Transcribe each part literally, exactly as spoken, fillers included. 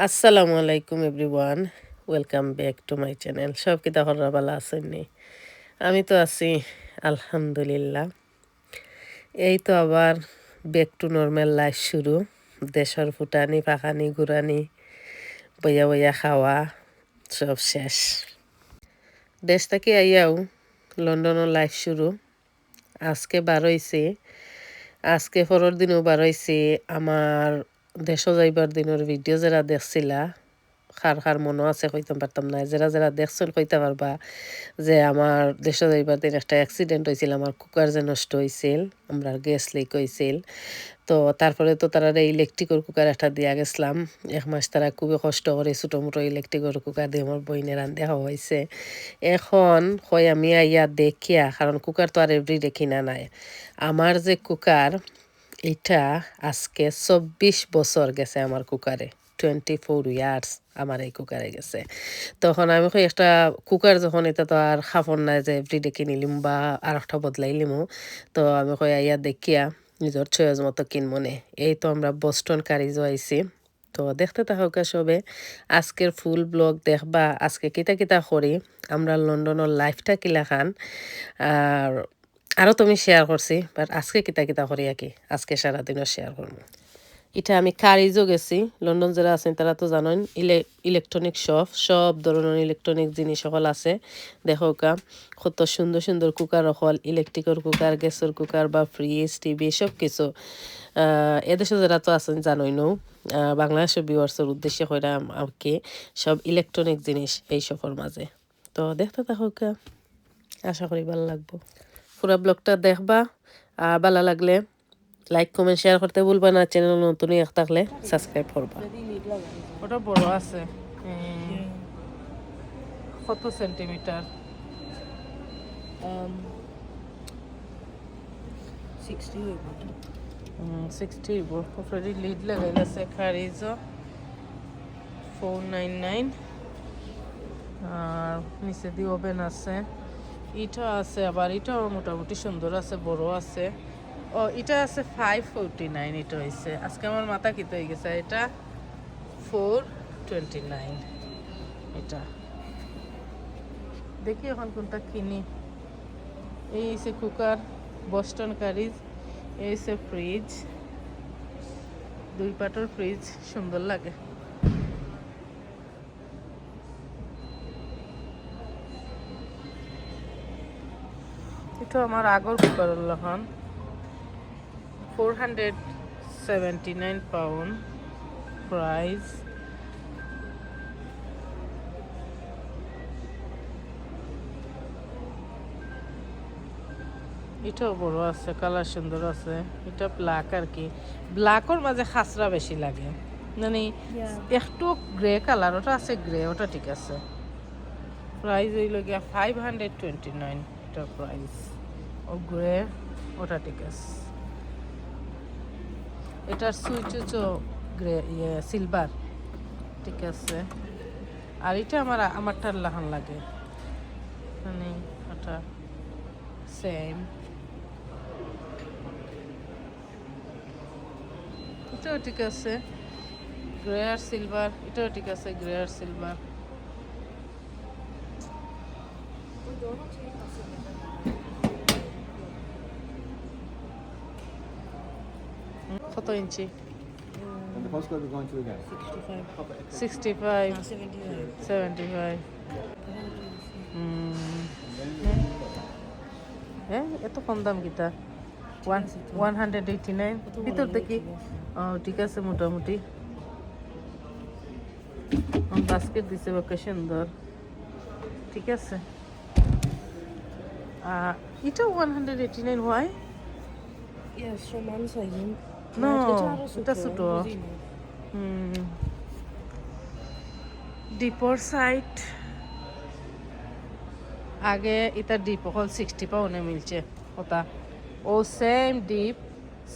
আসসালামু আলাইকুম everyone, welcome back to my channel. সব কিতা খবর, ভালা আছইন নি? আমি তো আছি আলহামদুলিল্লাহ। এই তো আবার back to normal life শুরু। দেশর ফুটানি, ফাকানি, ঘুরানি, বইয়া বইয়া খাওয়া, সব শেষ। দেশ থাকি আইয়াও লন্ডনর life শুরু। আজকে বার অইছি, আজকে পরর দিনও বার অইছি। আমার দেশো যাইবার দিনর video যেরা দেখছিলা, কার কার মনো আছে কইতাম পারতাম না, যেরা যেরা দেখছইন কইতা পারবা যে আমার দেশো যাইবার দিন একটা accident অইছিল, আমার cooker যে নষ্ট অইছিল, আমরার gas leak অইছিল। তো তারপরে তো তারারে electricর cooker একটা দিয়া গেছলাম। এক মাস তারা খুবই কষ্ট করি ছোটো মোটো electricর cooker দি আমার বইনে রান্ধি খাওয়াইছে। এখন কই আমি আইয়া দেখিয়া, কারণ cooker তো আর everyday কিনা নায়। আমার যে cooker, ইটা আজকে চব্বিশ বছর গেছে আমার cookerএ, twenty four years আমার এই cookerএ গেছে। তখন আমি কই একটা cooker যখন, ইটা তো আর কাপড় নায় যে everyday কিনিলিমু বা আর একটা বদলাইলিমু। তো আমি কই আইয়া দেখিয়া নিজর choice মতো কিনমুনে। এই তো আমরা Boston Currysও আইছি। তো দেখতে থাকউক্কা সবে, আজকের full vlog দেখবা, আজকে কিতা কিতা করি, আমরার লন্ডনর lifeটা কিলাখান, আর আরও তো আমি share করছি, but আজকে কিতা কিতা করি আর কি, আজকে সারাদিনও share করমু। ইটা আমি Currysও গেছি, লন্ডন যেরা আছইন তারা তো জানইন, ইলে-, electronic shop, সব ধরনর electronic জিনিস অকল আছে। দেখউক্কা, কত সুন্দর সুন্দর cooker অকল, electricর cooker, gasর cooker বা fridge, TV, সব কিছু। আহ, এদেশো যেরা তো আছইন জানইনউ, আহ, বাংলাদেশর viewersর উদ্দেশ্যে কইরাম আর কি, সব electronic জিনিস এই shopর মাঝে। তো দেখতে থাকউক্কা, আশা করি ভালা লাগবো। পুরা vlogটা দেখবা, আর ভালা লাগলে like, comment, share করতে ভুলবা না। Channel নতুন অইয়া থাকলে subscribe করবা। ওটা বড় আছে। হুম। কত সেন্টিমিটার? Um, sixty অইবো। হুম, sixty অইবো। উপরেদি lid লাগাইল আছে, Currysও। Four nine nine। আর নিচেদি oven আছে, ইটা আছে, আবার ইটাও মোটামুটি সুন্দর আছে, বড় আছে। ও, ইটা আছে five forty nine, ইটা অইছে, আজকে আমার মাথা কিতা অইগেছে, ইটা four twenty nine। ইটা দেখি এখন কুনটা কিনি। এই অইছে cooker, Boston Currys, এই অইছে fridge, দুই পাটর fridge, সুন্দর লাগে। ইটা আমার আগর cookerর লাখান। Four hundred seventy nine pound price। ইটাও বড় আছে, colour সুন্দর আছে। ইটা black আর কি, blackর মাঝে খাসরা বেশি লাগে, মানে একটু grey colour, ওটা আছে grey, ওটা ঠিক আছে। Price অইলো গিয়া five hundred twenty nine, ইটার price। ও grey, ওটা ঠিক আছে। ইটার switch অইছে grey, ইয়ে, silver, ঠিক আছে। আর ইটা আমার, আমারটার লাখান লাগে, মানে ওটা same। ইটাও ঠিক আছে, grey আর silver, ইটাও ঠিক আছে, grey আর silver। কত ইঞ্চি? And the postcode we're going to again. Sixty five। Seventy five। হুম। হ্যাঁ, এত কম দাম কিতা? One, one hundred eighty nine। ভিতর থাকি, ও, ঠিক আছে, মোটামুটি। আমার basket দিছে, ওকে সুন্দর, ঠিক আছে। আহ, ইটা one hundred eighty nine, why? Yes, সমান size। No, এটা আরো ছোট, এটা ছোট। বুঝি না। হুম। Deepর side। আগে ইটা deep অকল sixty poundএ মিলছে, ওটা। ও same deep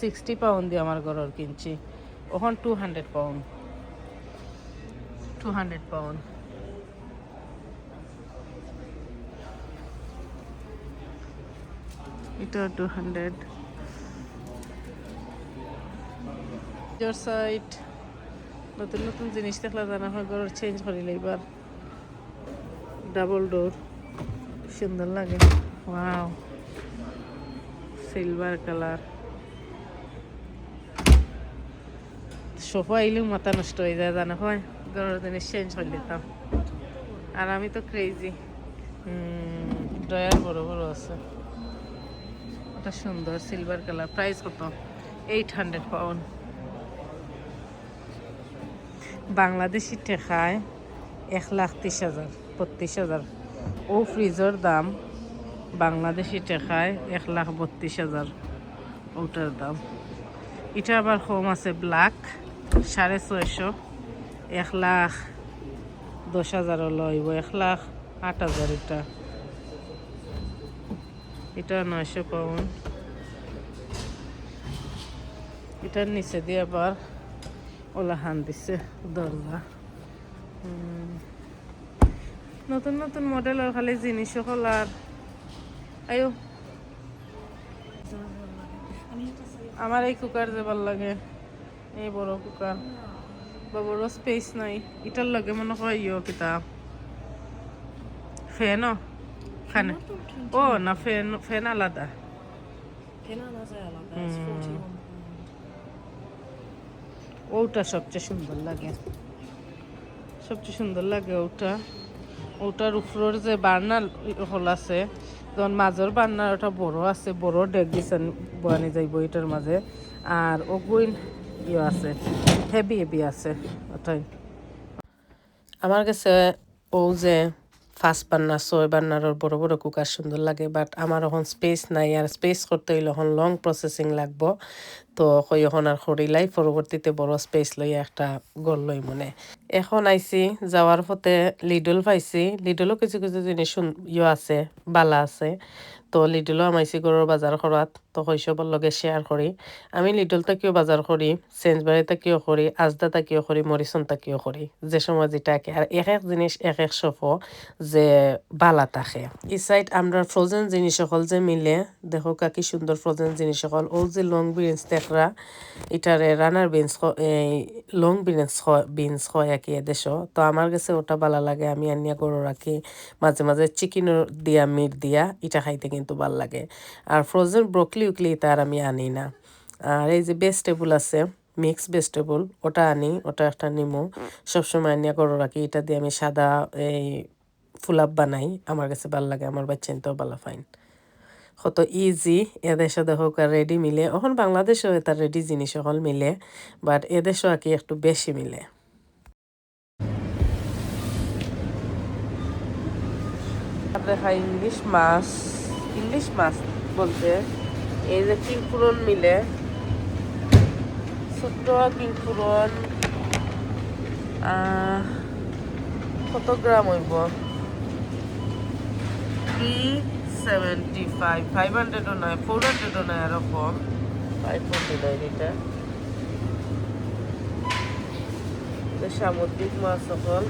sixty pound দি আমার ঘরর কিনছি, অখন two hundred pound, two hundred pound। Eta two hundred। Your side। নতুন নতুন জিনিস দেখলে জানা হয়, ঘরর চেঞ্জ করি লইবার। ডাবল ডোর, সুন্দর লাগে। Wow, silver colour. সোফা আইলেও মাথা নষ্ট হয়ে যায়, জানো হয়, ঘরর জিনিস চেঞ্জ করে দিতাম। আর আমি তো ক্রেজি। ড্রয়ার বড় বড় আছে। এটা সুন্দর সিলভার কালার। প্রাইস কত? Eight hundred pound. বাংলাদেশি টেকায় এক লাখ তিরিশ হাজার, বত্রিশ হাজার। ও ফ্রিজর দাম বাংলাদেশি টেকায় এক লাখ বত্রিশ হাজার। ওটার দাম। এটা আবার কম আছে, ব্ল্যাক, সাড়ে ছয়শো, এক লাখ দশ হাজারও লইব, এক লাখ আট হাজার এটা। এটা নয়শো পাউন্ড। এটার নিচে দিয়ে আবার ওলাখান দিছে দরজা। হুম। নতুন নতুন মডেলর খালি জিনিস সকল আর। আয়ো, আমার এই কুকার যে ভালা লাগে, এই বড় কুকার, বা বড় স্পেস নাই। এটার লগে মনে হয় ইয়ো কিতা, ফ্যানও খানে। ও না, ফ্যান, ফ্যান আলাদা। ওটা সবচেয়ে সুন্দর লাগে, সবচেয়ে সুন্দর লাগে ওটা। ওটার উপরের যে বার্নার হল আছে, যেমন মাঝের বার্নার ওটা বড় আছে, বড় ডেক দিছেন বয়ানি যাইব এটার মাঝে। আর ওগুইন ইয়ে আছে, হেভি হেভি আছে ওটাই। আমার কাছে ও যে পাঁচ বার্নার, ছয় বার্নারর বড় বড় কুকার সুন্দর লাগে, but আমার এখন স্পেস নাই, আর স্পেস করতে হইলে এখন লং প্রসেসিং লাগবো। তো কই এখন আর করিলাই, পরবর্তীতে বড় স্পেস লইয়া একটা ঘর লই মনে। এখন আইছি, যাওয়ার পথে লিডল পাইছি, লিডলও কিছু কিছু জিনিস সুন-, ইয়ে আছে, বালা আছে। তো লিডলও আমাইছি ঘরর বাজার করাত। তো কই সবর লগে শেয়ার করি। আমি লিডল থাকিও বাজার করি, সেন্সবারি থাকিও করি, আজদা থাকিও করি, মরিসন থাকিও করি, যে সময় যেটা আঁকে। আর এক এক জিনিস এক এক শপও যে বালা থাকে। ই সাইড আমরা ফ্রোজেন জিনিস সকল যে মিলে, দেখো কা কি সুন্দর ফ্রোজেন জিনিস সকল। ও যে লং বিনস দেখরা, ইটারে রানার বিনস, এই লং বিনস, বিনস কয় আর কি এদেশো। তো আমার কাছে ওটা বালা লাগে, আমি আনিয়া ঘরো রাখি। মাঝে মাঝে চিকেন দিয়া, মিট দিয়া, ইটা খাইতে কিন্তু বালা লাগে। আর ফ্রোজেন ব্রোকলি উকলি ইতা আর আমি আনি না। আর এই যে ভেজিটেবল আছে, মিক্স ভেজিটেবল, ওটা আনি, ওটা একটা নিমু। সবসময় আনিয়া ঘরো রাখি। ইটা দিয়া আমি সাদা এই ফুলাব বানাই, আমার কাছে বালা লাগে, আমার বাচ্চাইন্তেও বালা পাইন। কত ইজি, এদেশো দেখো কা রেডি মিলে, এখন বাংলাদেশো এটা রেডি জিনিস সকল মিলে, but এদেশো আর কি একটু বেশি মিলে। দেখা ইলিশ মাছ, ইলিশ মাছ বলতে এই যে কিংফুরন মিলে, ছোট্ট কিংফুরন, আহ, কত গ্রাম হইব? থ্রি সেভেন্টি ফাইভ, ফাইভ হান্ড্রেডও নয়, ফোর হান্ড্রেডও নয়, আরো কম, ফাইভ ফোর্টি নাইন এটা। তো সামুদ্রিক মাছ সকল।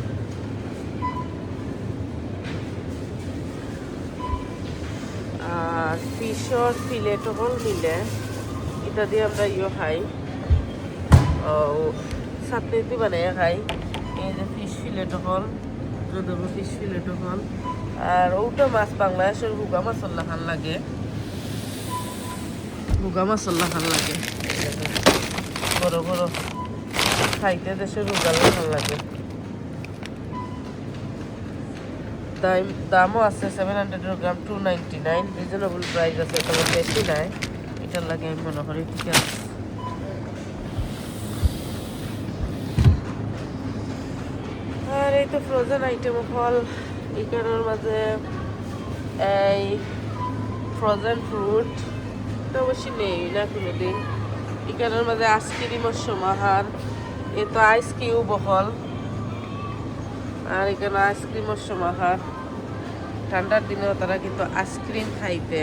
আর ফিশর ফিলেট হল মিলে, ইটা দিয়া আমরা ইয়ো খাই, ও, চাটনি দি বানাই খাই। এই যে ফিশ ফিলেট হল, যদুর ফিশ ফিলেট হল। আর ওটা মাছ বাংলাদেশর হুগা মাছর লাখান লাগে, হুগা মাছর লাখান লাগে, বড় বড়, খাইতে দেশর হুগার লাখান লাগে। দাম, দামও আছে সেভেন হান্ড্রেডর gram, two ninety nine, reasonable price আছে, তেমন বেশি নাই। ইটার লাগি আমি মনে করি ঠিক আছে। আর এই তো ফ্রোজেন আইটেম হল, ইকানোর মাঝে এই ফ্রোজেন ফ্রুট তো অবশ্যই নেই না কোনোদিন। ইকানোর মাঝে আইসক্রিমর সমাহার, এ তো আইস কিউব হল, আর এখানে আইসক্রিমর সমাহার। ঠান্ডার দিনে তারা কিন্তু আইসক্রিম খাইতে,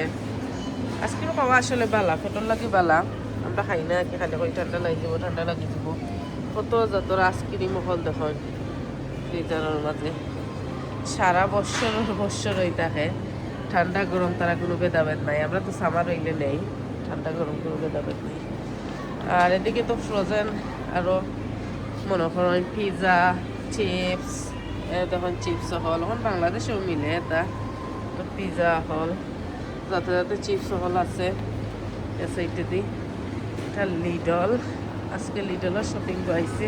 আইসক্রিম খাওয়া আসলে বালা, পেটর লাগি বালা। আমরা খাই না কি, খালি কই ঠান্ডা লাগি যাব, ঠান্ডা লাগি যাব। কত যত আইসক্রিম হল দেখো ফ্রিজারর মাঝে, সারা বছর বছর হয়ে থাকে। ঠান্ডা গরম তারা কোনো ভেদাভেদ নাই। আমরা তো সামার হইলে নেই, ঠান্ডা গরম কোনো ভেদাভেদ নেই। আর এদিকে তো ফ্রোজেন আরও মনো করইন পিজা, চিপস, এ দেখইন চিপস অকল, অখন বাংলাদেশেও মিলে ইতা। তো পিজা অকল, যাতে যাতে চিপস অকল আছে। এ সাইডেদি ইটা লিডল, আজকে লিডলর শপিং আইছি।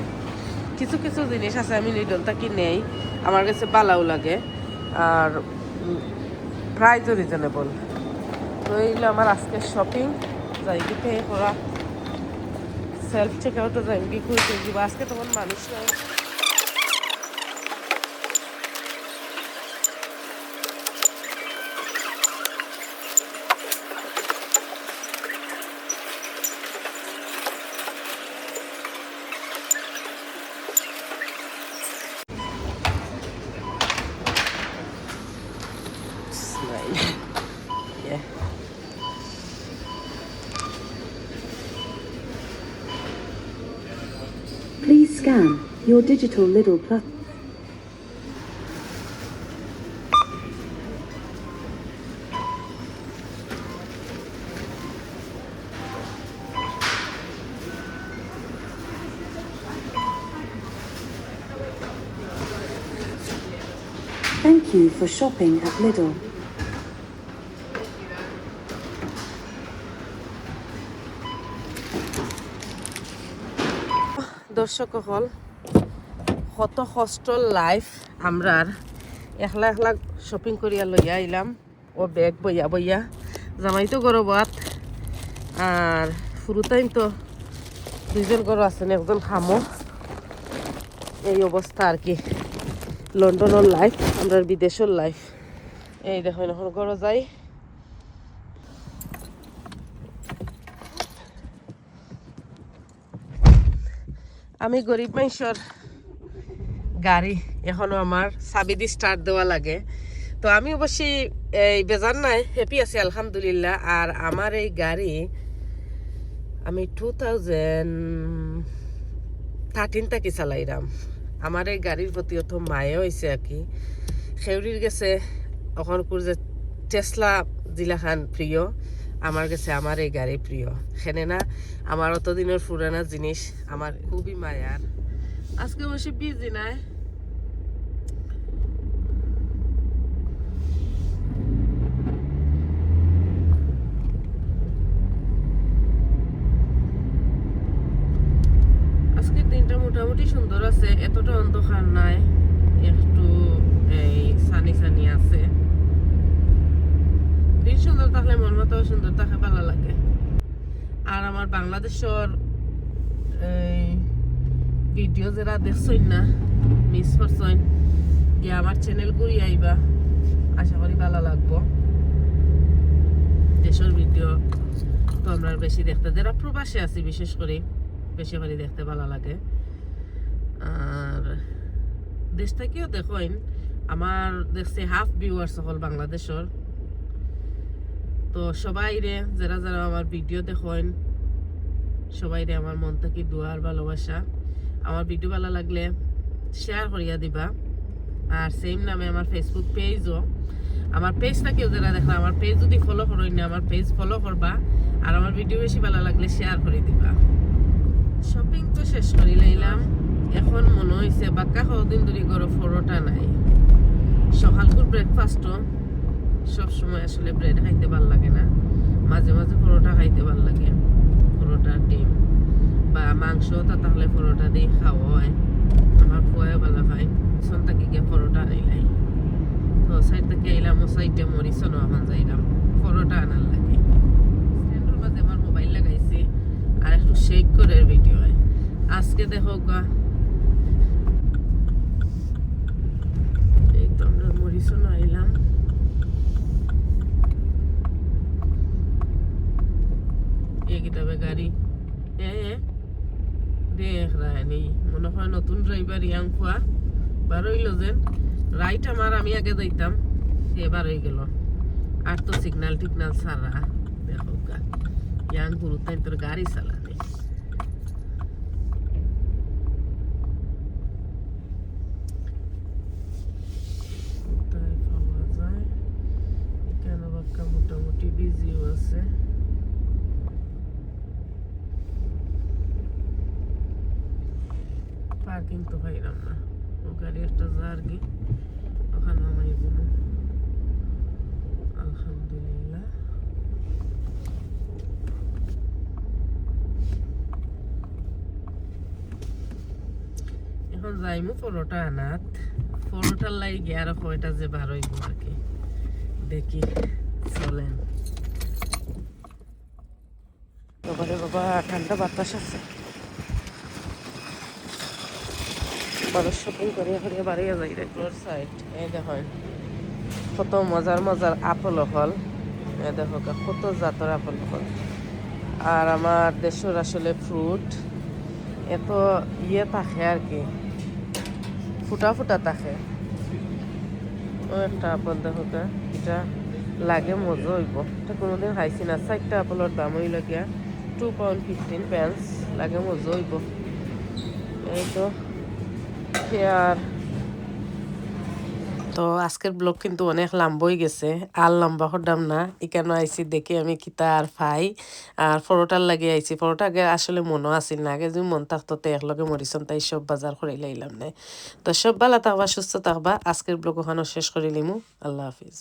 কিছু কিছু জিনিস আছে আমি লিডল থাকি নেই, আমার গেছে ভালাও লাগে। আর প্রাইসও রিজনেবল। তো এইগুলো আমার আজকে শপিং, যাই কি পে করা, সেলফ চেক আউটও যাই কি করে দিব। আজকে তখন মানুষ নাই। Smile. Yeah. Please scan your digital Lidl Plus. Thank you for shopping at Lidl. দর্শক অকল, কত কষ্টর লাইফ আমরার। একলা একলা শপিং করিয়া লইয়া আইলাম, ও ব্যাগ বইয়া বইয়া। জামাই তো ঘরো বাত, আর ফুরুতাইন তো দুইজন ঘরো আছেন, একজন কামো। এই অবস্থা আর কি, লন্ডনর লাইফ, আমরার বিদেশর লাইফ। এই দেখইন, অখন ঘরো যাই। আমি গরিব মানষর গাড়ি, এখনো আমার চাবি দি স্টার্ট দেওয়া লাগে। তো আমি অবশ্যই এই বেজার নাই, হ্যাপি আছি আলহামদুলিল্লাহ। আর আমার এই গাড়ি আমি টু থাউজেন্ড থার্টিন থাকি চালাইরাম। আমার এই গাড়ির প্রতি অত মায়া অইছে আর কি। খেউরির গেছে অখনকুর যে টেসলা জিলাখান প্রিয়, আমার গেছে আমার এই গাড়ি প্রিয়। কেনে না, আমার অত দিনর পুরানা জিনিস আমার খুবই মায়ার। আজকে অবশ্য বিজি নাই। আজকের দিনটা মোটামুটি সুন্দর আছে, এতটা অন্ধকার নাই, একটু এই সানি সানি আছে। দিন সুন্দর থাকলে মন মতো সুন্দর থাকে, ভালা লাগে। আর আমার বাংলাদেশর এই ভিডিও যারা দেখছইন না, মিস করছইন, গিয়া আমার চ্যানেল ঘুরি আইবা, আশা করি ভালা লাগবো। দেশর ভিডিও তো আমরা বেশি দেখতে, যারা প্রবাসে আছি বিশেষ করি, বেশি করি দেখতে ভালা লাগে। আর দেশ থাকিও দেখইন, আমার দেখছি হাফ ভিউয়ার্স অকল বাংলাদেশর। তো সবাইরে, যারা যারা আমার ভিডিও দেখইন, সবাইরে আমার মন থাকি দোয়া আর ভালোবাসা। আমার ভিডিও ভালা লাগলে শেয়ার করিয়া দিবা। আর সেম নামে আমার Facebook পেজও, আমার পেজ থাকিও যারা দেখরা, আমার পেজ যদি ফলো করইন না, আমার পেজ ফলো করবা, আর আমার ভিডিও বেশি ভালা লাগলে শেয়ার করি দিবা। শপিং তো শেষ করি লাইলাম, এখন মনো অইছে বাক্কা কদিন ধরি ঘরো পরোটা নাই। সকালকুর ব্রেকফাস্টও সব সময় আসলে ব্রেড খাইতে ভালা লাগে না, মাঝে মাঝে পরোটা খাইতে ভালা লাগে, পরোটা ডিম বা মাংস তা থাকলে পরোটা দি খাওয়া অয়। আমার পুয়ায় ভালা পায়, পিছন থাকি গিয়া পরোটা আনিলাই। তো সাইড থাকি আইলাম, ও সাইডে মরিচন অখন যাইলাম পরোটা আনার লাগি। স্ট্যান্ডর মাঝে আমার মোবাইল লাগাইছি, আর একটু শেক করের ভিডিও অয়। আজকে দেখো গা, এই তো আমরা মরিচন আইলাম। এ কিতাবে গাড়ি, এ, এ, দেখরায়নি, মনো অয় নতুন ড্রাইভার ইয়াং ফুয়া, বারইলো যেন, রাইট আমার, আমি আগে যাইতাম, হে বারই গেল। আর তো সিগনাল টিগনাল ছাড়া, দেখো গা, ইয়াং ফুরুতাইন্তর গাড়ি চালানি। কোথায় পাওয়া যায়? এখানে বাক্কা মোটামুটি বিজিও আছে। কিন্তু পাইলাম না। ও গাড়ি একটা যার গি, ওখানে আমার এই জন্য। আলহামদুলিল্লাহ। এখন যাইমু পরোটা আনাত। পরোটার লাগি গিয়া আরো কয়টা যে বার অইবো আর কি। দেখি, চলেন। বাবারে বাবা, ঠান্ডা বাতাস আছে। মানুষ শপিং করিয়া করিয়া বাড়িয়া যাইরা। রোড সাইড, এই দেখইন, কত মজার মজার আপেল অকল। এই দেখো গা, কত জাতর আপেল অকল। আর আমার দেশর আসলে ফ্রুট এত ইয়ে থাকে আর কি, ফুটা ফুটা থাকে। ও একটা আপেল দেখো গা, ইটা লাগে মজা অইবো। ইটা কোনোদিন খাইছি না। চাইরটা আপেলর দাম অইলো গিয়া টু পাউন্ড ফিফটিন পেন্স। লাগে মজা অইবো। এই তো, পেয়ার। তো আজকের ব্লগ কিন্তু অনেক লম্বা অইগেছে, আর লম্বা করতাম না। ইকানো আইছি দেখি আমি কিতা আর পাই। আর পরোটার লাগি আইছি, পরোটা আগে আসলে মনো আছিল না, আগে যদি মন থাকতো তে একলগে মরিসন তাই সব বাজার করিলাইলাম নে। তো সব ভালা থাকবা, সুস্থ থাকবা। আজকের ব্লগ ওখানো শেষ করিলিমু। আল্লাহ হাফিজ।